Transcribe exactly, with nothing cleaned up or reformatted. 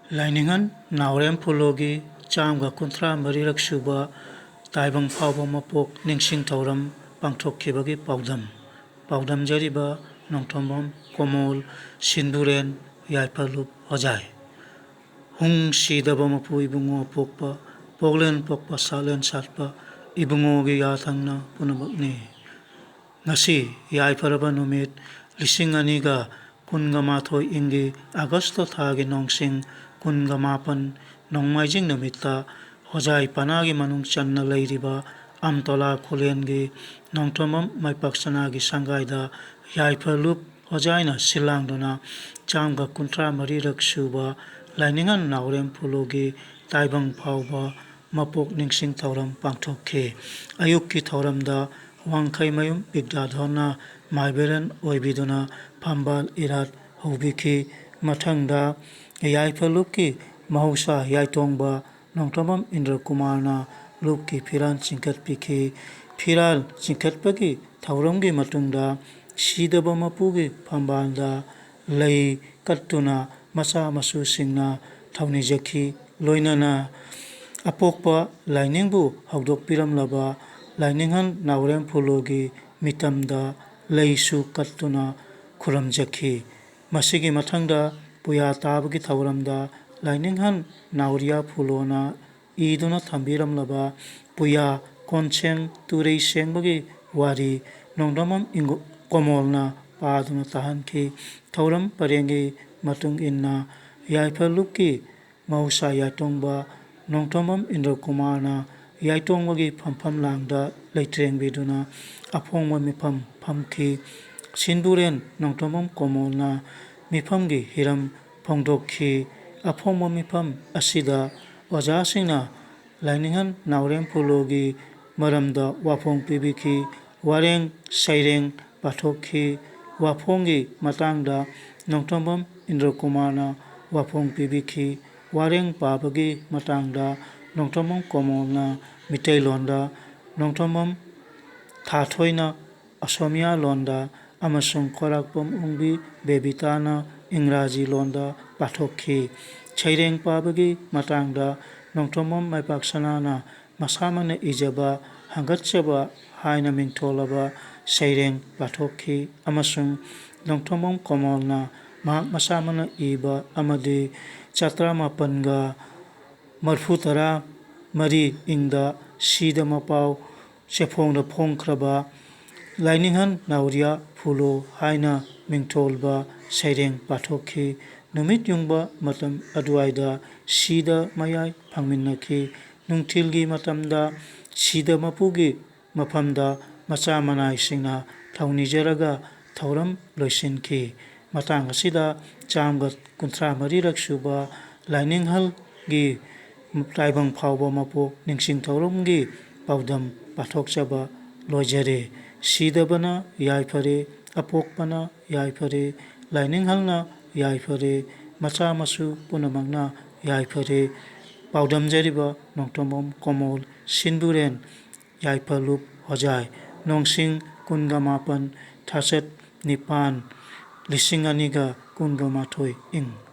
ꯂꯥꯏꯅꯤꯡꯍꯟ ꯅꯥꯎꯔꯦꯝ ꯐꯨꯂꯣꯒꯤ ꯆꯥꯝꯃꯒ ꯀꯨꯟꯊ꯭ꯔꯥ ꯃꯔꯤꯔꯛ ꯁꯨꯕ ꯇꯥꯏꯕꯪ ꯐꯥꯎꯕ ꯃꯄꯣꯛ ꯅꯤꯡꯁꯤꯡ ꯊꯧꯔꯝ ꯄꯥꯡꯊꯣꯛꯈꯤꯕꯒꯤ ꯄꯥꯎꯗꯝ꯫ ꯄꯥꯎꯗꯝꯖꯔꯤꯕ ꯅꯣꯡꯊꯣꯝꯕꯝ ꯀꯣꯃꯣꯜ ꯁꯤꯟꯗꯨꯔꯦꯟ ꯌꯥꯏꯐ ꯂꯨꯞ ꯍꯣꯖꯥꯏ꯫ ꯍꯨꯡ ꯁꯤꯗꯕ ꯃꯄꯨ ꯏꯕꯨꯡꯉꯣ ꯄꯣꯛꯄ, ꯄꯣꯛꯂꯦꯟ ꯄꯣꯛꯄ ꯁꯥꯠꯂꯦꯟ ꯁꯥꯠꯄ ꯏꯕꯨꯡꯉꯣꯒꯤ ꯌꯥꯊꯪꯅ ꯄꯨꯝꯅꯃꯛꯅꯤ꯫ ꯉꯁꯤ ꯌꯥꯏꯐꯔꯕ ꯅꯨꯃꯤꯠ ꯂꯤꯁꯤꯡ ꯑꯅꯤꯒ ꯀꯨꯟꯒ ꯃꯥꯊꯣꯏ ꯏꯪꯒꯤ ꯑꯥꯒꯁꯇ ꯊꯥꯒꯤ ꯅꯣꯡꯁꯤꯡ ꯀꯨꯟꯒ ꯃꯥꯄꯟ ꯅꯣꯡꯃꯥꯏꯖꯤꯡ ꯅꯨꯃꯤꯠꯇ ꯍꯣꯖꯥꯏ ꯄꯅꯥꯒꯤ ꯃꯅꯨꯡ ꯆꯟꯅ ꯂꯩꯔꯤꯕ ꯑꯝꯇꯣꯂꯥ ꯈꯨꯂꯦꯟꯒꯤ ꯅꯣꯡꯊꯣꯝꯕꯝ ꯃꯥꯏꯄꯥꯛ ꯁꯅꯥꯒꯤ ꯁꯪꯒꯥꯏꯗ ꯌꯥꯏꯐ ꯂꯨꯞ ꯍꯣꯖꯥꯏꯅ ꯁꯤꯜꯂꯥꯡꯗꯨꯅ ꯆꯥꯝꯃꯒ ꯀꯨꯟꯊ꯭ꯔꯥ ꯃꯔꯤꯔꯛ ꯁꯨꯕ ꯂꯥꯏꯅꯤꯡꯍꯟ ꯅꯥꯎꯔꯦꯝ ꯐꯨꯂꯨꯒꯤ ꯇꯥꯏꯕꯪ ꯐꯥꯎꯕ ꯃꯄꯣꯛ ꯅꯤꯡꯁꯤꯡ ꯊꯧꯔꯝ ꯄꯥꯡꯊꯣꯛꯈꯤ꯫ ꯑꯌꯨꯛꯀꯤ ꯊꯧꯔꯝꯗ ꯋꯥꯡꯈꯩꯃꯌꯨꯝ ꯕꯤꯗ꯭ꯌꯥꯙꯣꯟꯅ ꯃꯥꯏꯕꯦꯔꯟ ꯑꯣꯏꯕꯤꯗꯨꯅ ꯐꯝꯕꯥꯜ ꯏꯔꯥꯠ ꯍꯧꯕꯤꯈꯤ꯫ ꯃꯊꯪꯗ ꯌꯥꯏꯐ ꯂꯨꯞꯀꯤ ꯃꯍꯧꯁꯥ ꯌꯥꯏꯇꯣꯡꯕ ꯅꯣꯡꯊꯣꯝꯕꯝ ꯏꯟꯗ꯭ꯔ ꯀꯨꯃꯥꯔꯅ ꯂꯨꯞꯀꯤ ꯐꯤꯔꯥꯜ ꯆꯤꯡꯈꯠꯄꯤꯈꯤ꯫ ꯐꯤꯔꯥꯜ ꯆꯤꯡꯈꯠꯄꯒꯤ ꯊꯧꯔꯝꯒꯤ ꯃꯇꯨꯡꯗ ꯁꯤꯗꯕ ꯃꯄꯨꯒꯤ ꯐꯝꯕꯥꯜꯗ ꯂꯩ ꯀꯠꯇꯨꯅ ꯃꯆꯥ ꯃꯁꯨꯁꯤꯡꯅ ꯊꯧꯅꯤꯖꯈꯤ꯫ ꯂꯣꯏꯅꯅ ꯑꯄꯣꯛꯄ ꯂꯥꯏꯅꯤꯡꯕꯨ ꯍꯧꯗꯣꯛꯄꯤꯔꯝꯂꯕ ꯂꯥꯏꯅꯤꯡꯍꯟ ꯅꯥꯎꯔꯦꯝ ꯐꯨꯂꯣꯒꯤ ꯃꯤꯇꯝꯗ ꯂꯩꯁꯨ ꯀꯠꯇꯨꯅ ꯈꯨꯔꯨꯝꯖꯈꯤ꯫ ꯃꯁꯤꯒꯤ ꯃꯊꯪꯗ ꯄꯨꯌꯥ ꯇꯥꯕꯒꯤ ꯊꯧꯔꯝꯗ ꯂꯥꯏꯅꯤꯡꯍꯟ ꯅꯥꯎꯔꯤꯌꯥ ꯐꯨꯂꯣꯅ ꯏꯗꯨꯅ ꯊꯝꯕꯤꯔꯝꯂꯕ ꯄꯨꯌꯥ ꯀꯣꯟꯁꯦꯡ ꯇꯨꯔꯩ ꯁꯦꯡꯕꯒꯤ ꯋꯥꯔꯤ ꯅꯣꯡꯗꯝꯕꯝ ꯏꯪꯒꯣ-, ꯀꯣꯃꯣꯜꯅ ꯄꯥꯗꯨꯅ ꯇꯥꯍꯟꯈꯤ꯫ ꯊꯧꯔꯝ ꯄꯔꯦꯡꯒꯤ ꯃꯇꯨꯡ ꯏꯟꯅ ꯌꯥꯏꯐ ꯂꯨꯞꯀꯤ ꯃꯍꯧꯁꯥ ꯌꯥꯏꯇꯣꯡꯕ ꯅꯣꯡꯊꯣꯝꯕꯝ ꯏꯟꯗ꯭ꯔ ꯀꯨꯃꯥꯔꯅ ꯌꯥꯏꯇꯣꯡꯕꯒꯤ ꯐꯝꯐꯝ ꯂꯥꯡꯗ ꯂꯩꯇ꯭ꯔꯦꯡꯕꯤꯗꯨꯅ ꯑꯐꯣꯡꯕ ꯃꯤꯐꯝ ꯐꯝꯈꯤ꯫ ꯁꯤꯟꯗꯨꯔꯦꯟ ꯅꯣꯡꯊꯣꯝꯕꯝ ꯀꯣꯃꯣꯜꯅ ꯃꯤꯐꯝꯒꯤ ꯍꯤꯔꯝ ꯐꯣꯡꯗꯣꯛꯈꯤ꯫ ꯑꯐꯣꯡꯕ ꯃꯤꯐꯝ ꯑꯁꯤꯗ ꯑꯣꯖꯥꯁꯤꯡꯅ ꯂꯥꯏꯅꯤꯡꯍꯟ ꯅꯥꯎꯔꯦꯝ ꯐꯨꯂꯣꯒꯤ ꯃꯔꯝꯗ ꯋꯥꯐꯣꯡ ꯄꯤꯕꯤꯈꯤ꯫ ꯋꯥꯔꯦꯡ ꯁꯩꯔꯦꯡ ꯄꯥꯊꯣꯛꯈꯤ꯫ ꯋꯥꯐꯣꯡꯒꯤ ꯃꯇꯥꯡꯗ ꯅꯣꯡꯊꯣꯝꯕꯝ ꯏꯟꯗ꯭ꯔ ꯀꯨꯃꯥꯔꯅ ꯋꯥꯐꯣꯡ ꯄꯤꯕꯤꯈꯤ꯫ ꯋꯥꯔꯦꯡ ꯄꯥꯕꯒꯤ ꯃꯇꯥꯡꯗ ꯅꯣꯡꯊꯣꯝꯕꯝ ꯀꯣꯃꯣꯜꯅ ꯃꯤꯇꯩꯂꯣꯟꯗ, ꯅꯣꯡꯊꯣꯝꯕꯝ ꯊꯥꯊꯣꯏꯅ ꯑꯁꯣꯃꯤꯌꯥ ꯂꯣꯟꯗ ꯑꯃꯁꯨꯡ ꯈꯣꯔꯥꯛꯄꯝ ꯑꯣꯡꯕꯤ ꯕꯦꯕꯤꯇꯥꯅ ꯏꯪꯒ꯭ꯔꯥꯖꯤ ꯂꯣꯟꯗ ꯄꯥꯊꯣꯛꯈꯤ꯫ ꯁꯩꯔꯦꯡ ꯄꯥꯕꯒꯤ ꯃꯇꯥꯡꯗ ꯅꯣꯡꯊꯣꯝꯕꯝ ꯃꯥꯏꯄꯥꯛ ꯁꯅꯥꯅ ꯃꯁꯥꯃꯛꯅ ꯏꯖꯕ ꯍꯪꯒꯠꯆꯕ ꯍꯥꯏꯅ ꯃꯤꯡꯊꯣꯜꯂꯕ ꯁꯩꯔꯦꯡ ꯄꯥꯊꯣꯛꯈꯤ ꯑꯃꯁꯨꯡ ꯅꯣꯡꯊꯣꯝꯕꯝ ꯀꯣꯃꯣꯜꯅ ꯃꯍꯥꯛ ꯃꯁꯥꯃꯛꯅ ꯏꯕ ꯑꯃꯗꯤ ꯆꯥꯇ꯭ꯔꯥ ꯃꯥꯄꯟꯒ ꯃꯔꯤꯐꯨ ꯇꯔꯥ ꯃꯔꯤ ꯏꯪꯗ ꯁꯤꯗ ꯃꯄꯥꯎ ꯆꯦꯐꯣꯡꯗ ꯐꯣꯡꯈ꯭ꯔꯕ ꯂꯥꯏꯅꯤꯡꯍꯟ ꯅꯥꯎꯔꯤꯌꯥ ꯐꯨꯂꯣ ꯍꯥꯏꯅ ꯃꯤꯡꯊꯣꯜꯕ ꯁꯩꯔꯦꯡ ꯄꯥꯊꯣꯛꯈꯤ꯫ ꯅꯨꯃꯤꯠ ꯌꯨꯡꯕ ꯃꯇꯝ ꯑꯗꯨꯋꯥꯏꯗ ꯁꯤꯗ ꯃꯌꯥꯏ ꯐꯪꯃꯤꯟꯅꯈꯤ꯫ ꯅꯨꯡꯊꯤꯜꯒꯤ ꯃꯇꯝꯗ ꯁꯤꯗ ꯃꯄꯨꯒꯤ ꯃꯐꯝꯗ ꯃꯆꯥ ꯃꯅꯥꯏꯁꯤꯡꯅ ꯊꯧꯅꯤꯖꯔꯒ ꯊꯧꯔꯝ ꯂꯣꯏꯁꯤꯟꯈꯤ꯫ ꯃꯇꯥꯡ ꯑꯁꯤꯗ ꯆꯥꯝꯃꯒ ꯀꯨꯟꯊ꯭ꯔꯥ ꯃꯔꯤꯔꯛ ꯁꯨꯕ ꯂꯥꯏꯅꯤꯡꯍꯜꯒꯤ ꯇꯥꯏꯕꯪ ꯐꯥꯎꯕ ꯃꯄꯣꯛ ꯅꯤꯡꯁꯤꯡ ꯊꯧꯔꯝꯒꯤ ꯄꯥꯎꯗꯝ ꯄꯥꯊꯣꯛꯆꯕ ꯂꯣꯏꯖꯔꯦ꯫ ꯁꯤꯗꯕꯅ ꯌꯥꯏꯐꯔꯦ, ꯑꯄꯣꯛꯄꯅ ꯌꯥꯏꯐꯔꯦ, ꯂꯥꯏꯅꯤꯡꯍꯜꯅ ꯌꯥꯏꯐꯔꯦ, ꯃꯆꯥ ꯃꯁꯨ ꯄꯨꯝꯅꯃꯛꯅ ꯌꯥꯏꯐꯔꯦ꯫ ꯄꯥꯎꯗꯝꯖꯔꯤꯕ ꯅꯣꯡꯊꯣꯝꯕꯝ ꯀꯣꯃꯣꯜ ꯁꯤꯟꯕꯨꯔꯦꯟ ꯌꯥꯏꯐꯂꯨꯞ ꯍꯣꯖꯥꯏ, ꯅꯣꯡꯁꯤꯡ ꯀꯨꯟꯒ ꯃꯥꯄꯟ, ꯊꯥꯆꯠ ꯅꯤꯄꯥꯟ, ꯂꯤꯁꯤꯡ ꯑꯅꯤꯒ ꯀꯨꯟꯒ ꯃꯥꯊꯣꯏ ꯏꯪ꯫